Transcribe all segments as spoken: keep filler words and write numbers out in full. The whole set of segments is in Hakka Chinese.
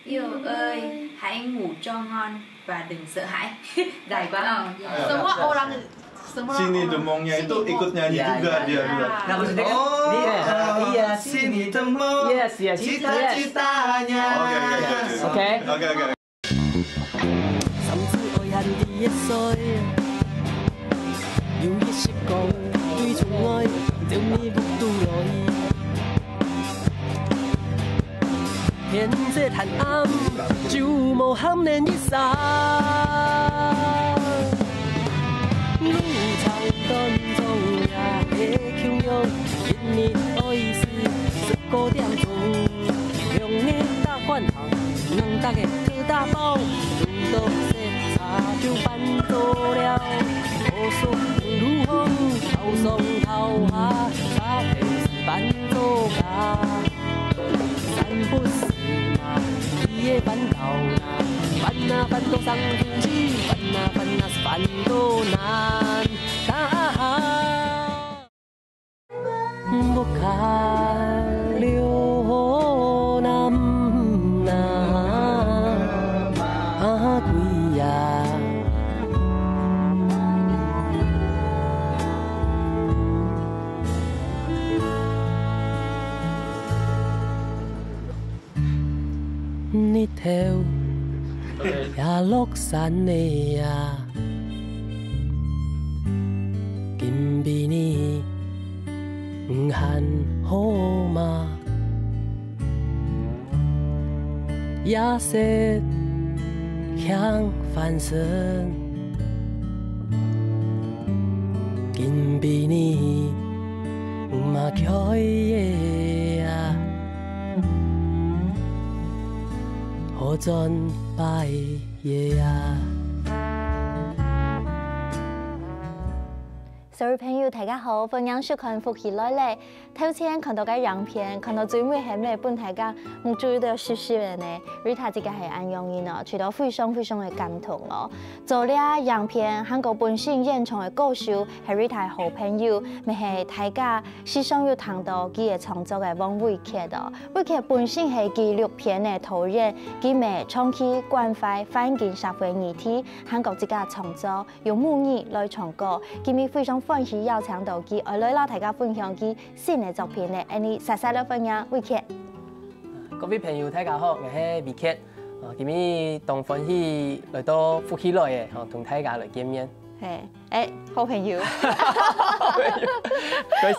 Yuk ơi, hãy ngủ cho ngon và đừng sợ hãi. Dài quá. Semua orang, semua orang. Sini tu mongnya itu ikutnya juga dia juga. Nah, maksudnya kan, oh, iya, sini tu mong. Yes, yes, yes. Cita-citanya. Oke, oke, oke. Oke, oke. 三子愛喊你的水，有意識講對窗外，將你目珠落去。天色還暗，就無喊人一聲。路長短，總也會共樣，一日愛死十個點鐘，向日大飯堂，人逐个 去打包，路途細，茶就搬走了。高速路項，頭上頭下，車頭是搬走家。三不四嘛，一夜搬到那，搬啊搬到上主去，搬啊搬啊是搬到南。大家 木卡流南那阿貴呀。日頭也落山了呀。 今晡日你還好嗎？夜色輕翻身，今晡日嘛開了啊，好轉擺 耶呀！所有朋友，大家好，歡迎收看《福氣來了》。頭前看到个影片，看到最尾係毋係分大家目珠有兜濕濕个呢？Rita自家係恁樣个哦，覺得非常非常个感動哦。做這影片，還過本身演唱个歌手係Rita个好朋友，乜係大家 時常有聽到佢个創作个黃偉傑哦。偉傑本身係紀錄片个導演，佢乜長期關懷環境社會議題，還過自家創作，用母語來唱歌。今日非常歡喜邀請到佢，愛來摎大家分享佢新个作品呢。恁呢，煞煞來歡迎偉傑。各位朋友，大家好，𠊎係偉傑。啊，今日當歡喜來到福氣來了，吼，同大家來見面。嘿。 欸，好朋友。好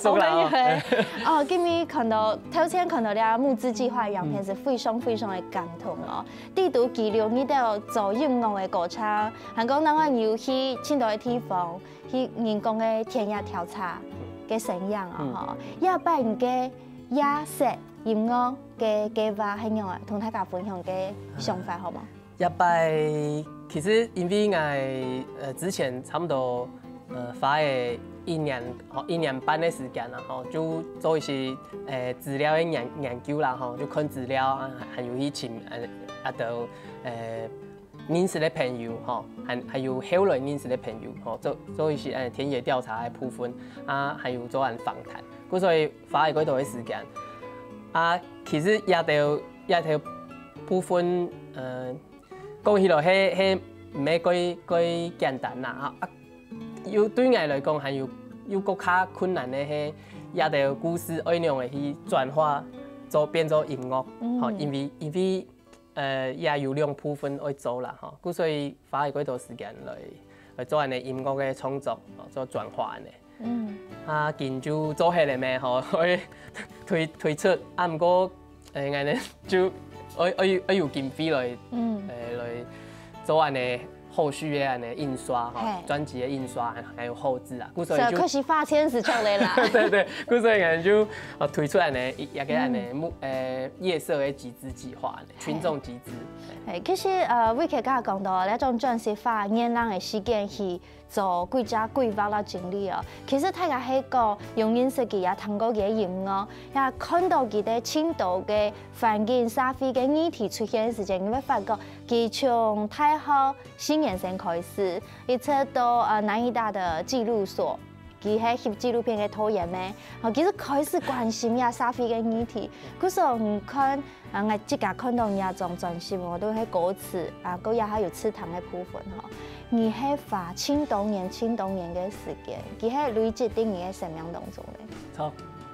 熟啦，好朋友欸。哦，今日看到，頭前看到這募資計畫个影片係非常非常个感動哦。裡肚記錄你兜做音樂个過程，還講另外有去盡多个地方，去人工个田野調查个生樣啊，吼。這擺你个夜色音樂个計畫係仰仔，同大家分享个想法好無？ 這擺其實因為𠊎，呃，之前差不多，呃，花了一年，吼，一年半个時間啦，吼，就做一些，呃，資料个研，研究啦，吼，就看資料啊，還有去尋，呃，啊，兜，呃，認識个朋友，吼，還，還有後來認識个朋友，吼，做，做一些，呃，田野調查个部分，啊，還有做恁訪談，故所以花了幾多个時間。啊，其實這兜，這兜部分，呃， 講起來，係，係毋係蓋，蓋簡單啦，啊，啊，又對𠊎來講，還有，又閣較困難个係，這兜故事愛仰仔去轉化，做，變做音樂，嗯。吼，因為，因為，呃，也有兩部分愛做啦，吼，故所以花了幾多時間來，來做恁呢音樂个創作，吼，做轉化恁呢。嗯。啊，今就做好了咩，吼，會推，推出，啊，毋過誒，𠊎呢就愛愛愛有經費來，嗯，誒，來做恁呢後續个恁呢印刷吼，專輯个印刷還有後製啊，故所以就開始發錢係出來啦。對對，故所以𠊎就啊推出恁呢一一個恁呢目誒夜色个集資計劃，群眾集資。誒，其實呃，偉傑剛剛講到這種專輯發，恁樣个時間去 做規隻規劃啦整理哦。其實大家係講用音樂設計也聽過佢个音樂，也看到佢个盡多个環境、社會个議題出現个時間，你會發覺佢從大學四年生開始，一直到呃南藝大的紀錄所，佢係翕紀錄片个導演咩，哦，其實開始關心這社會个議題，故所你看 啊，𠊎自家看到這張專輯，無論係歌詞啊，佢也還有詞聽个部分吼，你係花盡多年、盡多年个時間，佢係累積在你个生命當中个。著，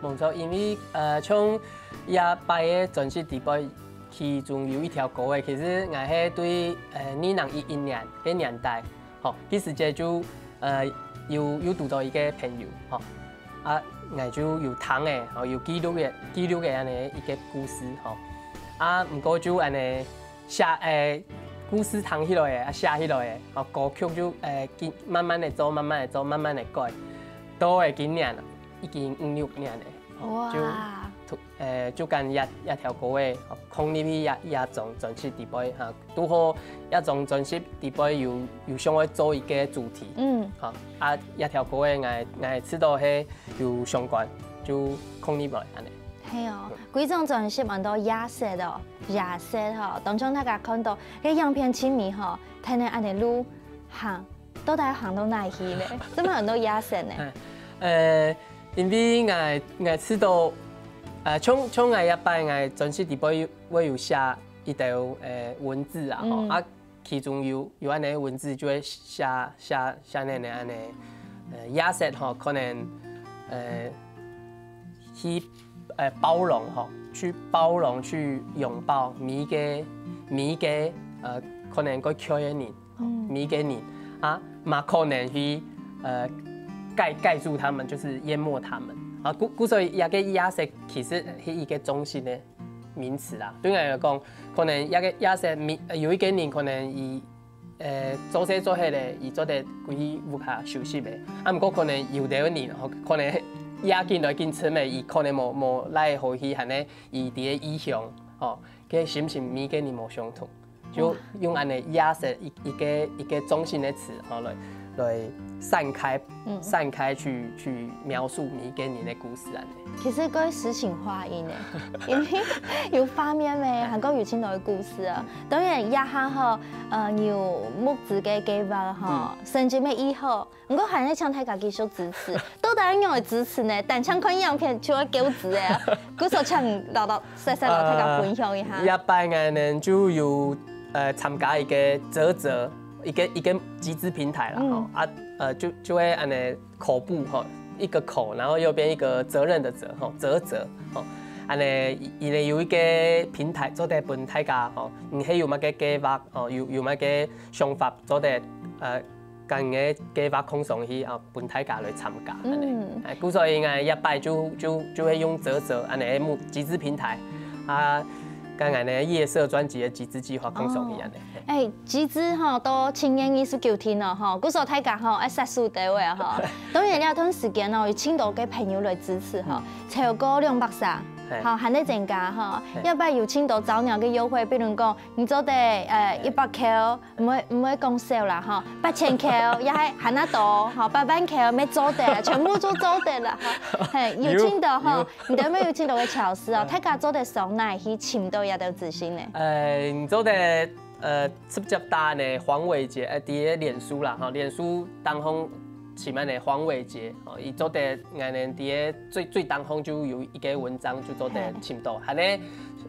無錯，因為呃，像這擺个專輯裡背，其中有一條歌誒，其實𠊎係對呃二零一一年个年代，吼，該時節就呃有有堵著一個朋友，吼， 啊，𠊎就有聽誒，吼，有記錄誒，記錄誒恁呢一個故事吼。啊，毋過就恁呢寫誒故事聽起來誒，啊寫起來誒，吼，歌曲就誒緊慢慢的做，慢慢的做，慢慢的改，到誒今年已經五六年誒，吼，就誒就跟這這條歌誒，吼，放入去這這張專輯裡背哈。 堵好這張專輯裡背有有想愛做一個主題，嗯，吼，啊這條歌誒，𠊎𠊎知著係有相關，就放入來恁呢。係哦，歸張專輯安到夜色哦，夜色吼，當中大家看到該影片盡美吼，跈等恁呢路行，到底行到哪去咧？做麼安到夜色呢？呃，因為𠊎𠊎知著，呃，像像𠊎這擺𠊎專輯裡背會有寫 一兜誒文字啊吼，啊其中有有恁呢文字就會寫寫寫恁呢恁呢，呃，夜色吼，可能呃去呃包容吼，去包容去擁抱每一個每一個呃可能會𤸁个人，每一個人啊，嘛可能去呃蓋蓋住他們，就是淹沒他們啊。故故所以這個夜色其實係一個中性个 名詞啦。對𠊎來講，可能這個夜色，有一個人可能佢呃做事做忒咧，佢做得歸去屋下休息个。啊，毋過可能有兜人吼，可能夜緊來緊深个，佢可能無無哪好去，還呢佢在該異鄉吼，該心情每個人無相同，就用恁呢夜色一一個一個中性个詞吼來來散開，散開去去描述每一個人个故事恁呢。 其實較詩情畫意呢，因為有畫面咩，還過有盡多个故事啊。當然，這下吼，呃，有募資个計畫吼，成績乜已好，毋過還係請大家繼續支持。到底愛仰般支持呢？單淨看影片就愛夠支个啊。故所請老老細細摎大家分享一下。這擺𠊎呢就有呃參加一個嘖嘖，一個一個集資平台啦吼，啊呃就就會恁呢 口部吼，一個口，然後右邊一個責任的責吼，嘖嘖吼。恁呢，佢呢有一個平台做得分大家吼，你係有麼个計畫吼，有有麼个想法做得呃，將你个計畫放上去啊，分大家來參加。嗯，故所以𠊎這擺就就就會用嘖嘖恁呢个集資平台啊，將𠊎呢夜色專輯个集資計畫放上去恁呢。 誒，集資吼，到七月二十九天哦吼，故所大家吼愛煞手兜仔吼。當然這段時間哦，有盡多个朋友來支持吼，超過兩百儕，吼，還在增加吼。這擺有盡多早鳥个優惠，比如講，你做得呃一百箍，毋會毋會講少啦吼，八千箍也還還較多吼，八萬箍乜做得，全部都做得啦吼。嘿，有盡多吼，你兜乜有盡多个巧思哦，大家做得上哪去尋到這兜資訊呢？呃，你做得 呃，直接打呢黃偉傑，呃，在該臉書啦吼，臉書當中尋恁呢黃偉傑吼，佢做得𠊎呢在該最最當中就有一個文章就做得尋到，恁呢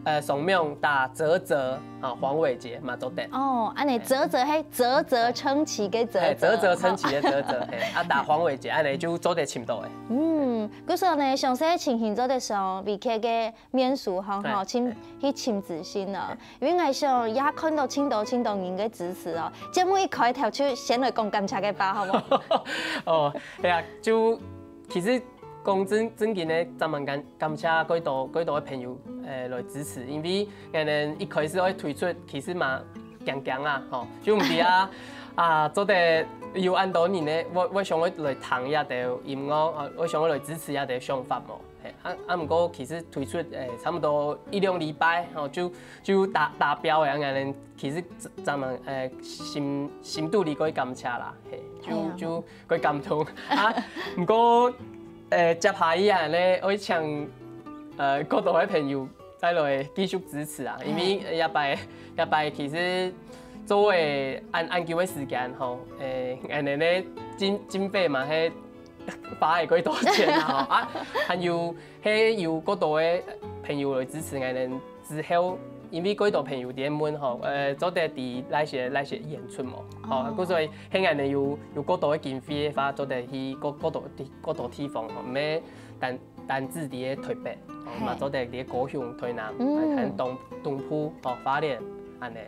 呃上網打嘖嘖啊黃偉傑嘛做得。哦，恁呢嘖嘖係嘖嘖稱奇个嘖嘖，嘖嘖稱奇个嘖嘖，嘿，啊打黃偉傑恁呢就做得尋到誒。嗯，故所呢，詳細情形做得上偉傑个 面書項吼，尋去尋資訊哦。因為𠊎想也看到盡多盡多人个支持哦。節目一開頭就先來講感謝个話，好無？哦，係啊，就其實講真，真經个，真蠻感，感謝幾多，幾多个朋友，誒，來支持，因為𠊎等一開始愛推出，其實嘛，驚驚啊，吼，就毋知啊，啊，做得有恁多人呢，會，會想愛來聽這兜音樂，啊，會想愛來支持這兜想法無？嘿，啊，啊，毋過其實推出，誒，差不多一兩禮拜，吼，就，就達，達標个，𠊎等其實真，真蠻，誒，心，心肚裡蓋感謝啦，嘿，就，係啊。就 蓋感動啊。毋過，誒，接下來恁呢，愛請，呃，更多个朋友再來繼續支持啊，因為這擺，這擺其實做會恁，恁久个時間吼，誒，恁呢呢，經，經費嘛，係花會幾多錢啊，吼，啊，還有，係有更多个朋友來支持𠊎等 之後，因為幾多朋友在問吼，呃，做得在哪些，哪些演出無？吼，故所以現在呢有，有較多个經費个話，做得去較，較多地，較多地方吼，毋係單，單止在台北，吼，嘿。嘛做得在高雄、台南，嗯。還有東，東部，吼，花蓮，恁呢。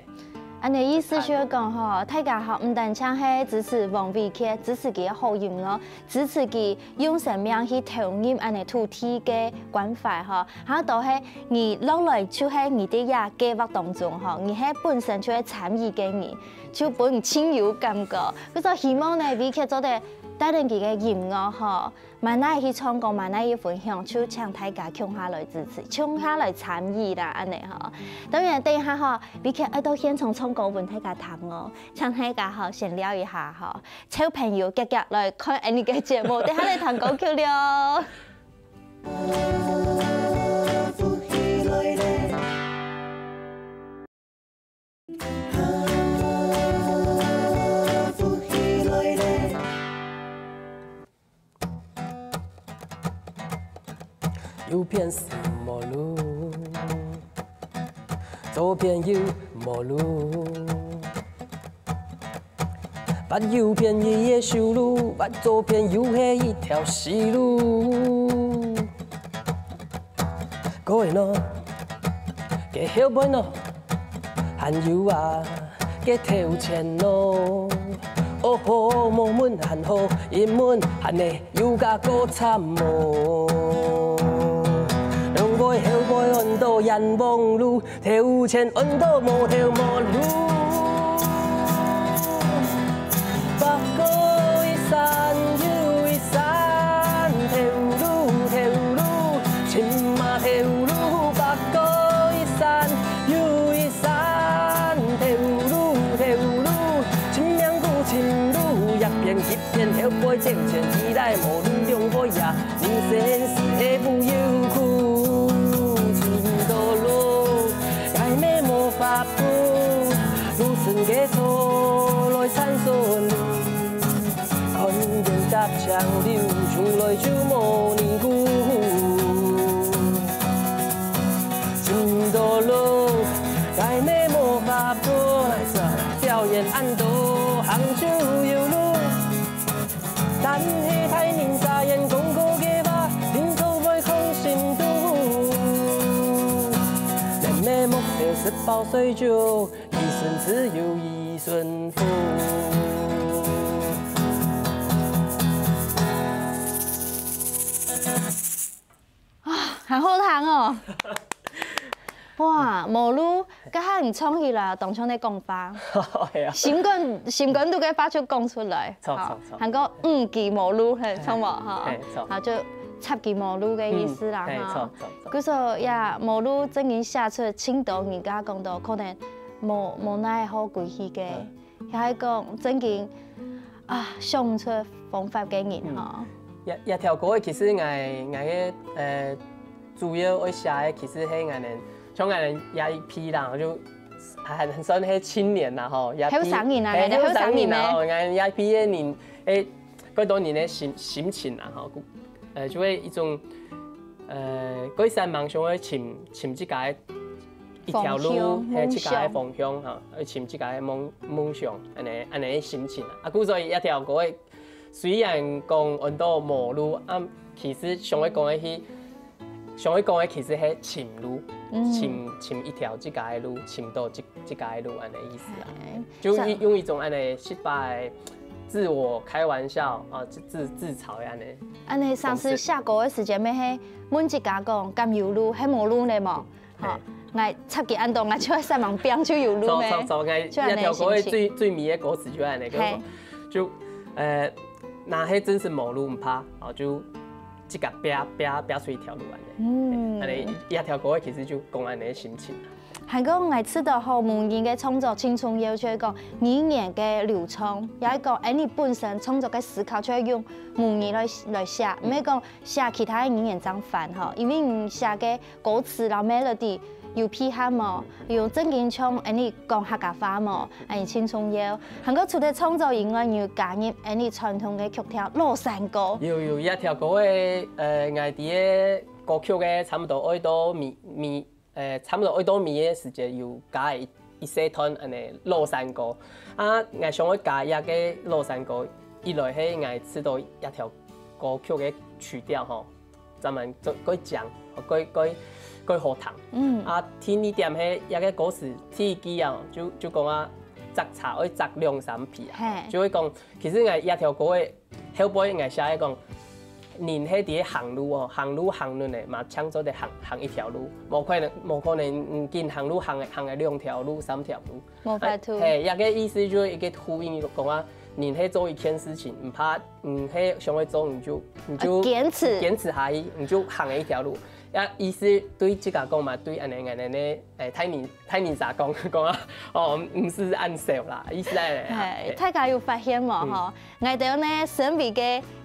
恁呢意思就係講吼，大家吼，毋單淨係支持王偉傑，支持佢个好音樂，支持佢用生命去投入恁呢土地个關懷吼， 還有就係你落來就係你在這計畫當中吼，你係本身就係參與个人，就分人盡有感覺。所以希望呢，偉傑做得帶領佢个音樂吼，慢慢去唱歌，慢慢去分享，就請大家共下來支持，共下來參與啦，恁呢吼。當然，等一下吼，偉傑愛到現場唱歌分大家聽哦，請大家吼先尞一下吼，招朋友遽遽來看𠊎等个節目，等下來聽歌曲了。 右片係無路，左片又無路。挖右片一个修路，挖左片又係一條死路。過仔路，該後背路，還有啊，該頭前路。哦吼，無問還好，一問還係 又加過慘無？兩背後背安到冤枉路，頭前安到無頭無路。八個一山又一山，頭路頭路，尋嘛頭路，八個一山又一山，頭路頭路，尋命古尋路，一片一片後背前前，一來無路兩背也。 人生是係無有苦，尋毋到路，𠊎乜無法度，路程个錯來產生路，看見搭牆流，從來就無人顧。尋毋到路，𠊎乜無法度，表演恁多行就有路。 但係大人家言講過个話，定著會囥心肚。人个目標食飽睡足，一生只有一生福。啊，還好聽哦。哇，無路，該下你唱起來，當像在講話。係啊。心肝，心肝肚个話就講出來。著，著，著。還過，嗯，佢無路，係，著無？哈。係，著。好，就插佢無路个意思啦，嗯，係，哈。著，著，著。故所也無路正經寫出，盡多人家講到可能無，無哪好歸去个。嗯。 也係講正經啊，想毋出方法个人吼。嗯。這，這條歌其實𠊎，𠊎个，呃，主要愛寫个其實係𠊎等，像𠊎等這一批啦，就還，還算係青年啦吼，這一批，後生人啊，係，𠊎等後生人咩？後生人啦吼，𠊎等這一批个人，誒，幾多人个心，心情啦吼，呃，就會一種，呃，過一生夢想愛尋，尋自家个 一條路，方向，係，自家个方向，夢想。哈，愛尋自家个夢，夢想，恁呢，恁呢个心情啊。啊，故所以這條歌个，雖然講安到無路，啊，其實想愛講个係，想愛講个其實係尋路，嗯。尋，尋一條自家个路，尋到自，自家个路，恁呢意思啊。係。就用，像用一種恁呢失敗个自我開玩笑啊，自自自嘲个恁呢。恁呢，上次寫歌个時節，乜係問自家講，敢有路，係無路呢無？吼，𠊎插佢恁多，𠊎就會煞猛拚就有路呢。走走走，𠊎就恁呢个心情。這條歌个最最尾个歌詞就恁呢，就講，就呃，若係真實無路毋怕，哦，就自家拚拚拚出一條路恁呢。嗯，恁呢這條歌个其實就講恁呢个心情。 還過𠊎試著吼，母語个創作盡重要，就係講語言个流暢，也係講，哎，你本身創作个思考就係用母語來來寫，毋係講寫其他个語言正翻吼，因為你寫个歌詞摎melody有配合無，有正經像哎你講客家話無，哎，盡重要。還過除了創作以外，你有加入哎你傳統个曲調老山歌。有有，這條歌个呃，𠊎在个歌曲个差毋多愛到尾尾 呃，差毋多愛到尾个時節有加一一細段恁呢老山歌。啊，𠊎想愛加這个老山歌，一來係𠊎試著這條歌曲个曲調吼，正經做蓋靚，蓋蓋蓋好聽。嗯。啊，第二點係這个歌詞第一句啊，就就講啊，摘茶愛摘兩三皮啊，嘿。就會講，其實𠊎這條歌个 後背𠊎寫个講，人係在該行路哦，行路行路呢，嘛，淨做得行行一條路，無可能無可能，嗯，緊行路行行个兩條路、三條路。無法度。係，這个意思就係一个呼應講啊，人係做一件事情，毋怕，嗯，係想愛做，你就你就堅持，堅持下去，你就行一條路。也意思對自家講嘛，對恁呢恁呢呢，誒，大人大人儕講講啊，哦，毋使恁愁啦，意思係恁呢。係，大家有發現無吼？ 𠊎兜呢身邊个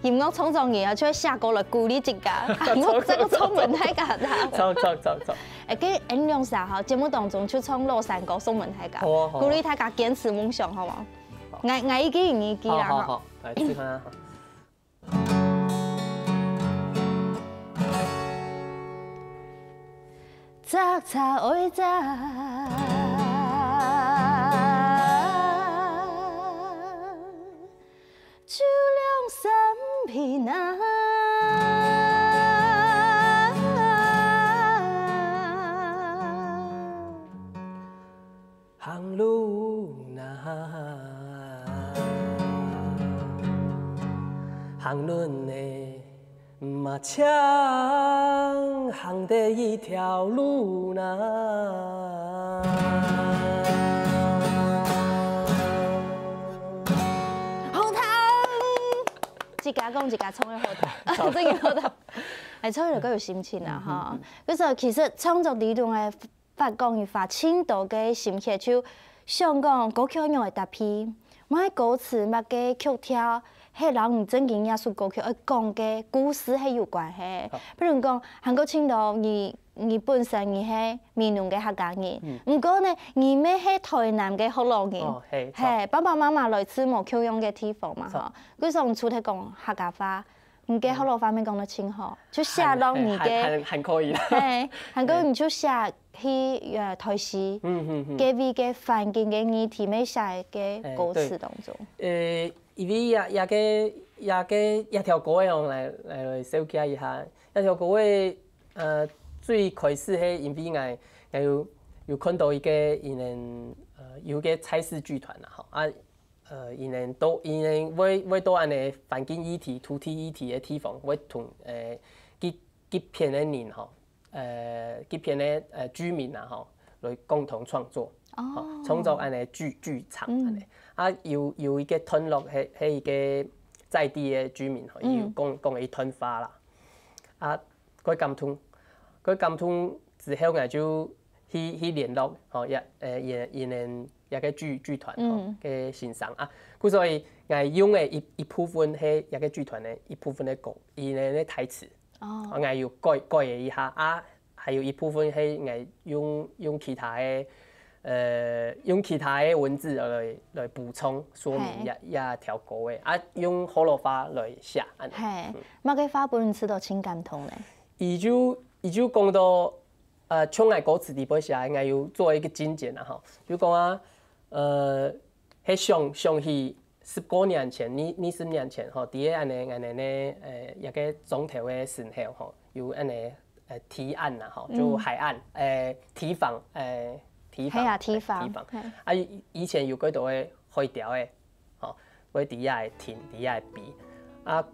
音樂創作人啊，就會寫歌來鼓勵自家，啊，𠊎這个送分大家聽。著著著著。誒，該𠊎兩儕吼，節目當中就唱老山歌送分大家，好啊好啊。鼓勵大家堅持夢想，好無？𠊎𠊎一句你一句啦，吼。好好好，來試看啊。 摘茶愛摘，就兩三片啊。行路若行路呢， 嘛淨行得一條路呢。好聽！自家講自家唱个好聽，真个好聽。哎，唱个歌有心情啊哈。就是其實創作裡肚个 發光个話，盡多个心血就想講歌曲仰般搭配，麼个歌詞、麼个曲調，係摎你正經這首歌曲愛講个故事係有關係。比如講，還過盡多你你本身你係美濃个客家人，毋過呢，你乜係臺南个學老人，哦，係，係，爸爸媽媽來自無共樣个地方嘛，吼。故所除忒講客家話， 你个學老話乜講得盡好，就寫落你个，還還還可以啦。係，還過你就寫去呃臺西，嗯嗯嗯，該位个環境个議題，乜寫个歌詞當中。呃，因為這這个這个這條歌个哦，來來來紹介一下，這條歌个呃最開始係因為𠊎𠊎有有看到一个佢等呃有个菜市劇團啦吼，啊 呃，佢等到佢等會會到恁呢環境議題、土地議題个地方，會同呃該該片个人吼，呃該片个呃居民啊吼，來共同創作，吼，創作恁呢劇劇場恁呢。啊有有一个段落係係一个在地个居民吼，佢有講講一段話啦，啊，蓋感動，蓋感動之後𠊎就 去去聯絡，吼，這呃佢佢等這个劇劇團吼个先生啊。故所以𠊎用个一一部分係這个劇團个一部分个歌，佢等个台詞，哦，𠊎有改改了一下啊，還有一部分係𠊎用用其他个呃用其他个文字來來補充說明這這條歌个啊，用學老話來寫恁呢。嘿，麼个話分你試著盡感動呢？佢就佢就講到 呃，像𠊎歌詞裡背寫，𠊎有做一个精簡啊吼，就講啊，呃，係想想起十過年前，二二十年前吼，在該恁呢恁呢呢，呃，一个莊頭个時候吼，有恁呢呃堤岸啊吼，就海岸，呃，堤防，呃，堤防，係啊，堤防，堤防。啊以以前有幾多个海鳥个，吼，會佇遐个停，佇遐个飛。啊，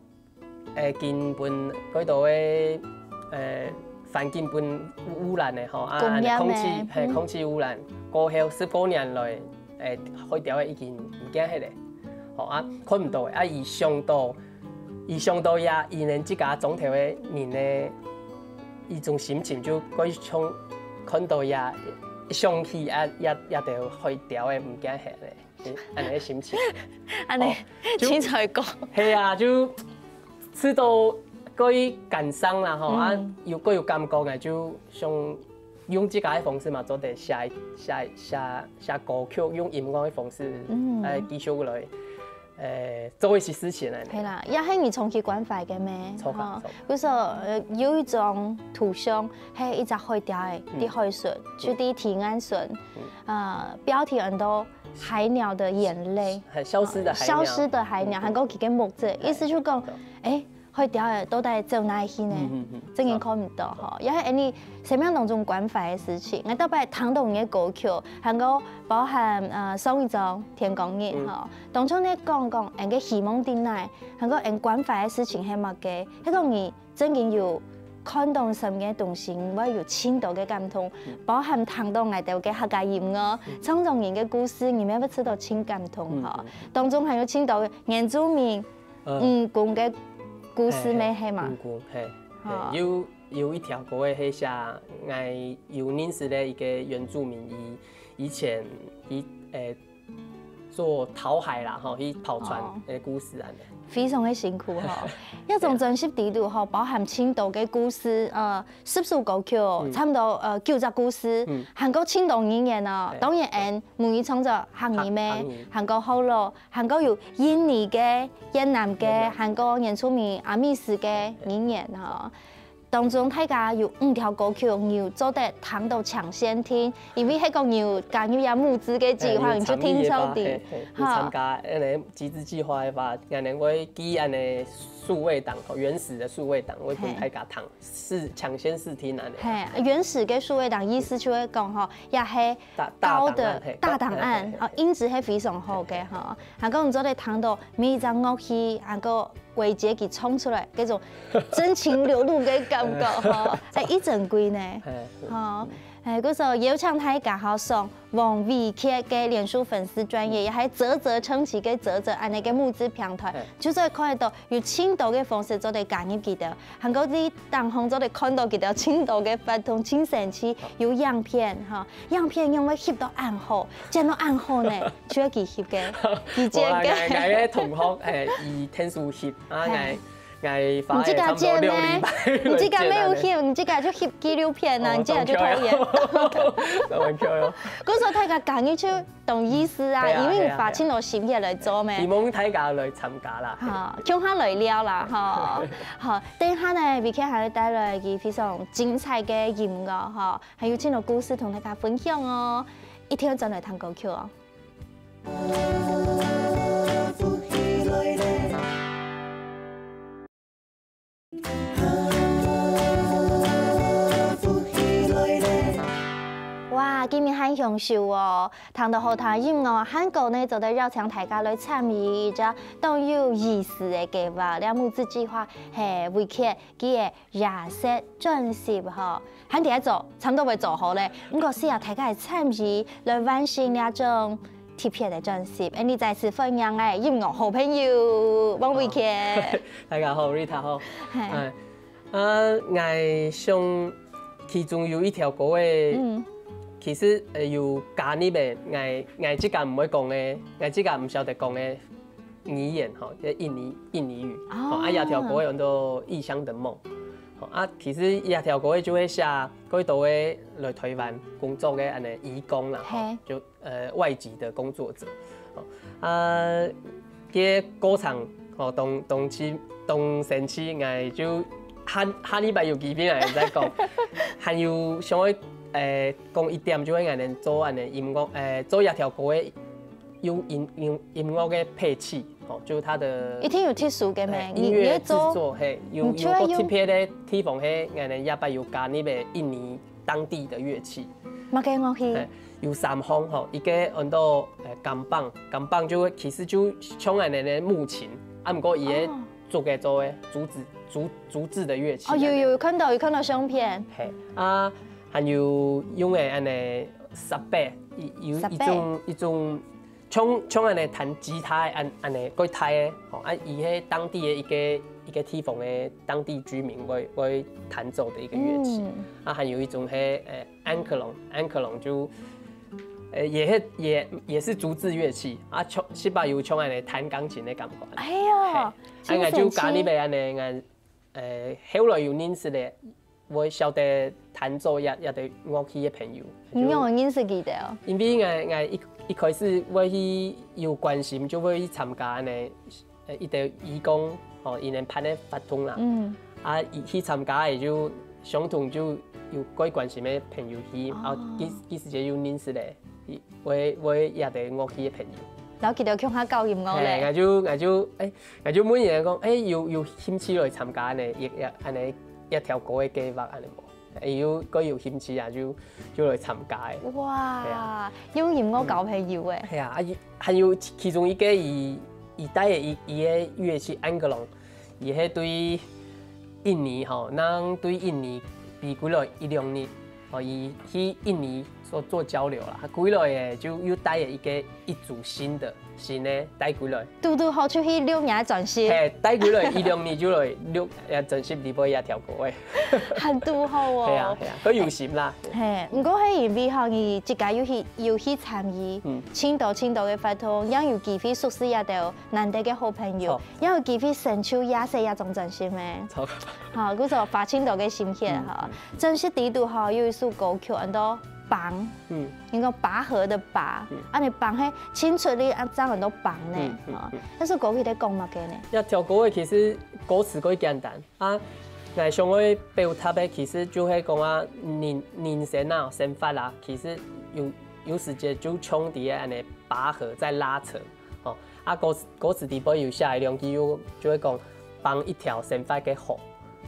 會經分幾多个，呃，環境分污染个吼，啊，空氣，係，空氣污染過後，十過年來，欸，海鳥仔已經毋見忒咧，吼，啊，看毋到咧，啊，佢想到，佢想到這，佢等自家莊頭个人呢，一種心情就會像看到這，想起啊，這，這兜海鳥仔毋見忒咧。 恁仔个心情。恁仔，凊彩講。係啊，就試著過於感傷啦吼，啊，有過有感覺个，就想用自家个方式嘛，做得寫寫寫寫歌曲，用音樂个方式來繼續來，呃，做一些事情啊。係啦，也係你長期關懷个咩？著啊，著。比如說，呃，有一種圖像，係一隻海鳥仔，在海脣，就在堤岸脣，呃，標題安到 海鳥的眼淚，很消失的海鳥，消失的海鳥，還過佢个目汁，意思就講，欸，海鳥仔到底走哪去呢？正經看毋到吼，也係恁仔生命當中關懷个事情。𠊎逐擺聽到你个歌曲，還過包含呃上一張天光日吼，當中你講講，恁个希望在哪，還過恁關懷个事情係麼个？係講你 正經有看著心个東西，會有盡多个感動，包含聽著𠊎兜个客家音樂，創作人个故事，你乜會試著盡感動吼。當中還有盡多原住民，嗯，公个故事咩，係嘛？嗯，公，係，係，有有一條歌个係寫𠊎有認識个一個原住民，佢以前佢，欸， 做討海啦吼，去跑船个故事恁仔。非常个辛苦吼。這種專輯底肚吼，包含盡多个故事，呃，十首歌曲，差毋多呃九隻故事，還過盡多語言哦。當然，𠊎母語創作客語咩，還過學老，還過有印尼个、越南个，還過原住民阿美族个語言吼。 當中大家有五條歌曲，你有做得聽著搶先聽，因為係講你有加入這募資个計畫，你就聽著个。有參加恁仔集資計畫个話，恁仔會寄恁仔數位檔，原始个數位檔，會分大家聽，試搶先試聽恁仔。係，原始个數位檔意思就係講吼，也係高个大檔案，哦，音質係非常好个吼。 還過你做得聽著每一隻樂器，還過維杰佢唱出來，該種真情流露个感覺吼，欸，異珍貴呢，吼，欸，故所邀請大家吼上王偉傑个臉書粉絲專頁，也還嘖嘖稱奇个嘖嘖恁仔个募資平台，就做得看得著有盡多个方式做得加入佢兜。 還過你當中做得看著佢兜盡多个活動，盡神奇，有影片吼，影片仰會翕到恁好，剪到恁好呢，就係佢翕个，佢剪个。𠊎个同學，欸，佢天數翕啊，𠊎𠊎花了差不多六禮拜。你自家剪呢？你自家沒有翕，你自家就翕紀錄片啊，你自家就拖延。故所大家加入就 懂意思啊，因為你花盡多心血來做咩。希望大家來參加啦。哈，共下來尞啦，哈。好，等下呢，V K還會帶來佢非常精彩个音樂哈，還有盡多故事同大家分享哦，一定要轉來聽歌曲哦。 哇，今晡日還享受哦，聽著好聽音樂，還過呢做得邀請大家來參與一隻當有意思个計畫，這募資計畫係為佢佢个夜色專輯吼，還在做，差毋多會做好咧。毋過需要大家个參與來完成這種 特別个專輯，恁仔再次歡迎𠊎音樂好朋友王偉傑。大家好，Rita好。係。欸，啊，𠊎想其中有一條歌仔，其實，呃，有加入个，𠊎𠊎自家毋會講个，𠊎自家毋曉得講个語言吼，就印尼印尼語。吼，啊，這條歌仔安到《異鄉的夢》。吼，啊，其實這條歌仔就係寫幾多个來臺灣工作个恁仔移工啦，吼，就 呃，外籍的工作者。哦，啊，這過程，哦，當當時當生趣，𠊎就下下禮拜有機會𠊎再講。還有想愛，呃，講一點，就係𠊎等做恁仔音樂，呃，做這條歌个有音音音樂个配器，哦，就佢个一定有特殊个咩？欸，音樂製作，嘿，有有個特別个地方，嘿，𠊎等這擺有加入个印尼當地的樂器。麼个樂器？欸，有三項吼，一個安到呃，gampang，gampang就其實就像恁呢个木琴，啊毋過佢个竹个做个，竹子竹竹製的樂器。哦，有有有看到有看到相片。嘿，啊還有用个恁呢sapé，有一種一種像像恁呢彈吉他个恁恁呢蓋大个，吼，啊佢係當地个一個一個地方个當地居民會會彈奏的一個樂器。啊還有一種係呃 angklung，angklung就呃也係也也是竹製樂器啊，像係吧有像恁呢彈鋼琴个感覺。哎喲，啊𠊎就加入个恁呢，𠊎呃後來有認識个，會曉得彈奏這這兜樂器个朋友。你仰會認識佢兜哦？因為𠊎𠊎一一開始會去有關心，就會去參加恁呢。呃，一兜義工，吼，佢等辦个活動啦。嗯。啊，去參加个就相同就有蓋關心个朋友去，啊，該該時節有認識个，會會這兜樂器个朋友。然後佢兜共下搞音樂咧。𠊎就𠊎就欸，𠊎就問佢講，欸，有有興趣來參加恁呢，一一恁呢一條歌个計畫恁呢無？ 有个有興趣啊，就就來參加个。哇，用音樂交朋友欸。係啊，啊還有其中一個佢佢帶个佢佢个樂器angklung，佢係對印尼吼，正對印尼飛歸來一兩日，吼，佢去印尼做做交流啦，佢歸來个就又帶个一個一組新个。 新个帶歸來。堵堵好就去錄若專輯。嘿，帶歸來一兩日就來錄，也專輯裡背也條歌个。還堵好哦。係啊係啊，佢有心啦。嘿，毋過係因為吼，你自家有去有去參與，嗯，盡多盡多个活動，也有機會熟識這兜難得个好朋友，也有機會成就這首這張專輯咩？好，故所花盡多个心血哈。專輯裡肚吼有一首歌曲安到 拔，嗯，應該拔河个拔，恁呢拔係伸出去啊，正安到拔呢。嗯嗯嗯，這首歌曲在講麼个呢？這條歌个其實歌詞蓋簡單啊，𠊎想愛表達个其實就係講啊，人人生啊，生活啊，其實有有時節就像在恁呢拔河在拉扯，哦，啊歌詞歌詞裡背有寫个兩句，就就係講，拔一條生活个河，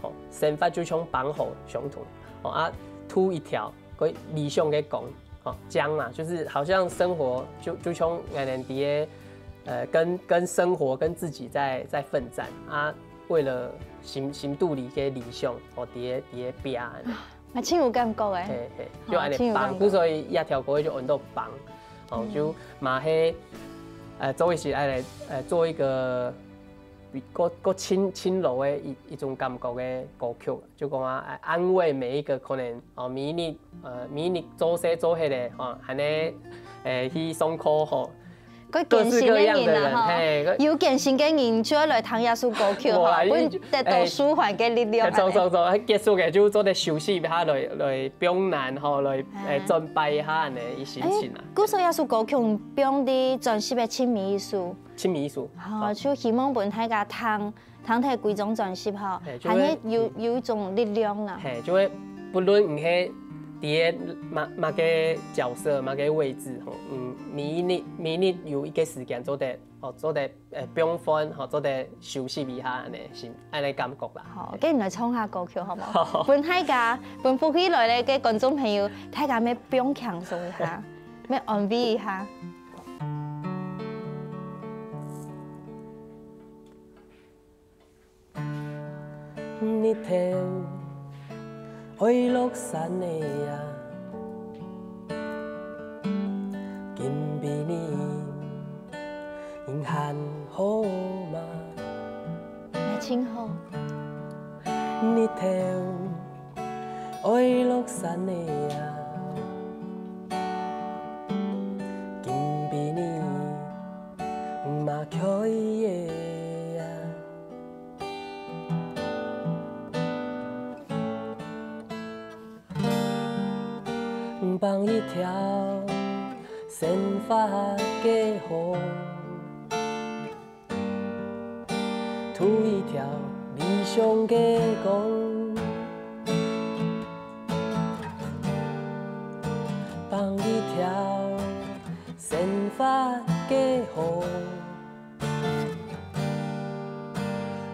哦，生活就像拔河相同，哦啊，渡一條 个理想个光，吼，江嘛，就是好像生活就就像𠊎等在，呃，跟跟生活跟自己在在奮戰啊，為了心心肚裡个理想，吼，在在拚恁呢。啊，真有感覺欸。嘿嘿，就恁呢，哦，真有感覺。拔，故所以這條歌就安到拔，吼，就嘛係，呃，做一些，哎，呃，做一個 比較較輕輕柔个一一種感覺个歌曲，就講啊，安慰每一個可能哦，每日呃每日做事做下个哦，還呢，誒去上課吼，各各式各樣的人，嘿，有艱辛个人就愛來聽這首歌曲吼，分得到舒緩个力量。走走走，結束个就做得休息一下，來來放鬆吼，來誒轉擺一下恁呢心情啊。故所這首歌曲放在專輯个盡尾一首。 盡尾一首。哦，就希望分大家聽聽忒歸張專輯吼，還係有有一種力量啦。嘿，就會不論你係在麼麼个角色、麼个位置吼，嗯，每日每日有一個時間做得哦，做得誒放鬆吼，做得休息一下恁呢，心恁呢感覺啦。好，跟你來唱下歌曲好無？好，分大家分福氣來了个觀眾朋友，大家愛放輕鬆一下，愛安慰一下。 日頭愛落山了呀，今晡日你還好嗎？𠊎盡好。日頭 愛落山了呀，今晡日嘛開了呀。放一條生活个河， 渡一條理想个光，放一條生活个河，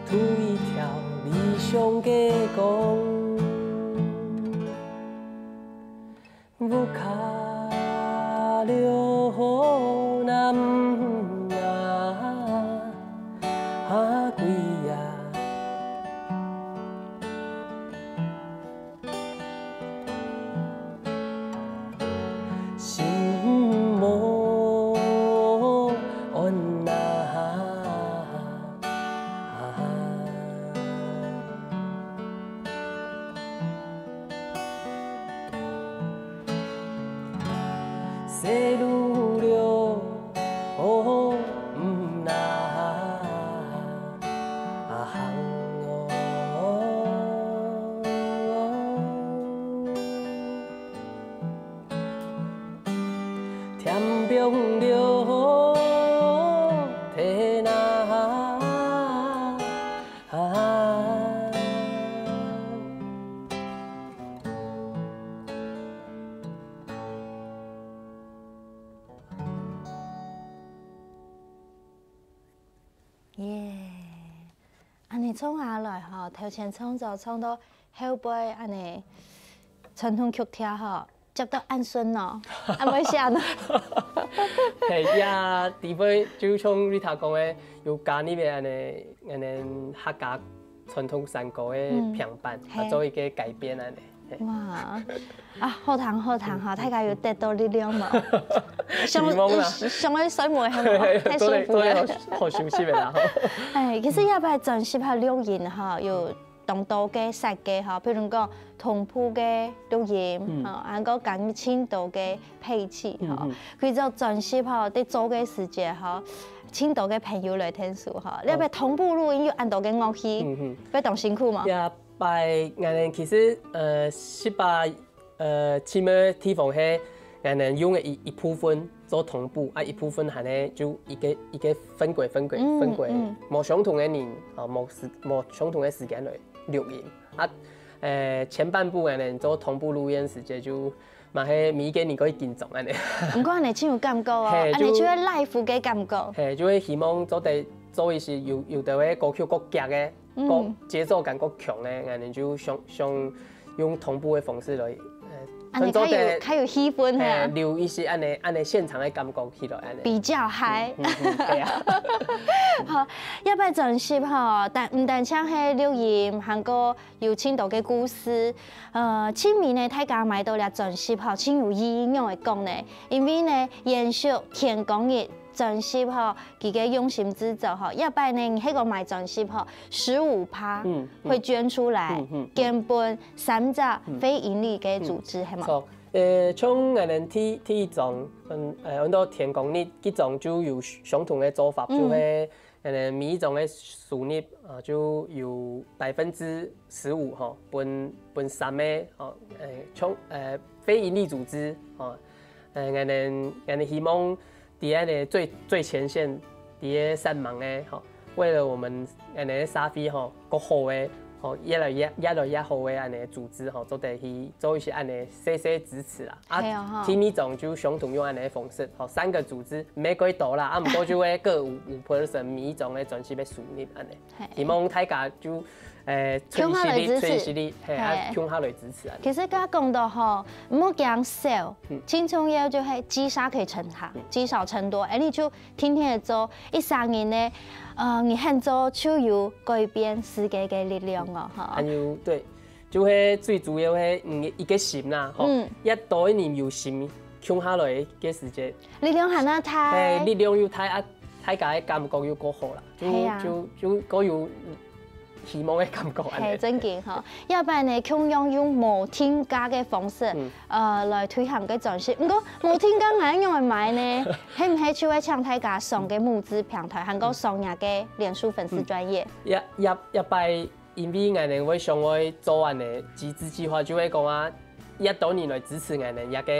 渡一條理想个光。烏卡流南啊，啊，歸啊。 心無安啊。細路了，哦，毋那行哦。 添冰了，天啊！耶！恁呢唱下來吼，頭前創作唱到後背恁呢傳統曲調吼，接到恁順哦，恁會寫呢。係呀，除非就像Rita講个，有加入个恁呢，恁呢客家傳統山歌个平板，啊，做一个改編恁呢。 哇，啊，好聽好聽哈，大家有得到力量無？想想愛睡目係無？太舒服了。好休息个啦。哎，其實這擺專輯哈錄音哈，有當多个設計哈，譬如講同步个錄音哈，還有講盡多个配器哈。佢做專輯哈，在做个時節哈，盡多个朋友來𢯭手哈，這擺同步錄音又恁多个樂器，會當辛苦無？ 擺𠊎等其實呃十八呃七个地方係𠊎等用个一一部分做同步，啊一部分還係就一个一个分軌分軌分軌，無相同个人啊，無時無相同个時間來錄音啊。呃前半部𠊎等做同步錄音時節就嘛係每一个人可以緊張恁呢。毋過恁呢真有感覺哦，係，恁呢就係live个感覺。係，就會希望做得做一些有有的个歌曲較遽个。 个節奏感較強个，𠊎等就想想用同步个方式來，呃，恁呢較有較有氣氛係啊，留一些恁呢恁呢現場个感覺起來恁呢。比較嗨。對啊。好，這擺專輯吼，但毋單淨係錄音，還過有盡多个故事。呃，盡尾呢，大家買到這專輯吼，盡有意義，仰會講呢？因為呢，延續天光日 專輯吼，佢个用心製作吼，這擺呢，你係講買專輯吼，十五趴會捐出來，捐分三隻非營利个組織，係無？著，呃，像𠊎等第第一張，嗯，呃，安到天光日，這張就有相同个做法，就係，呃，每一張个收入啊，就有百分之十五吼，分分三个吼，呃，像呃非營利組織吼，呃，𠊎等𠊎等希望 在恁呢最最前線，在該煞猛个吼，為了𠊎等恁呢社會吼，較好个吼，越來越越來越好个恁呢組織吼，做得去做一些恁呢細細支持啦。啊，第二張就相同用恁呢方式吼，三个組織，毋係幾多啦，啊，毋過就會各五五percent，每一張个專輯个收入恁呢。希望大家就 欸，共下來支持。係，啊，共下來支持啊。其實剛剛講到吼，毋好驚少，盡重要就係積沙可以成塔，積少成多。欸，你就天天做，一儕人呢，呃，你肯做就有改變世界个力量哦，吼。還有，對，就係最主要係，嗯，一个心啦，吼，越多个人有心，共下來个時節，力量還較大。係，力量又大啊，大家个感覺又較好啦，就就就較有 希望个感覺。係，正經吼，這擺呢，共樣用無定價个方式，呃，來推行个專輯。毋過無定價𠊎仰會買呢？係毋係就會請大家上个募資平台，還過上若个臉書粉絲專頁？這這這擺，因為𠊎等會想愛做恁呢集資計畫，就會講啊， 越多人來支持𠊎等這个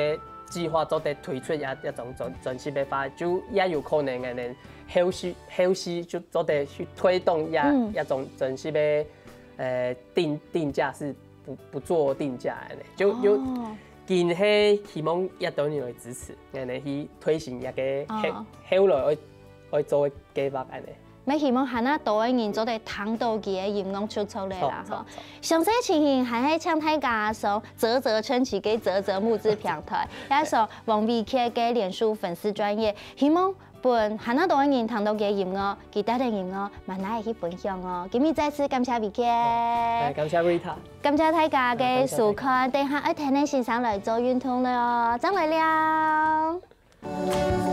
計畫做得推出這這種專專輯个話，就也有可能𠊎等後續後續就做得去推動這這種專輯个呃定定價是不不做定價恁呢，就就緊係希望越多人來支持，𠊎等去推行這个後後來愛愛做个計畫恁呢。乜希望還較多个人做得聽到佢个音樂創作了啦，吼。著著詳細情形還係請大家上嘖嘖稱奇个嘖嘖募資平台，也上王偉傑个臉書粉絲專頁，希望分還較多个人聽到佢个音樂，佢帶个音樂，慢慢去分享哦。今日再次感謝偉傑，感謝 Rita，感謝大家个收看，等下愛聽个先生來做運動了哦，正來尞。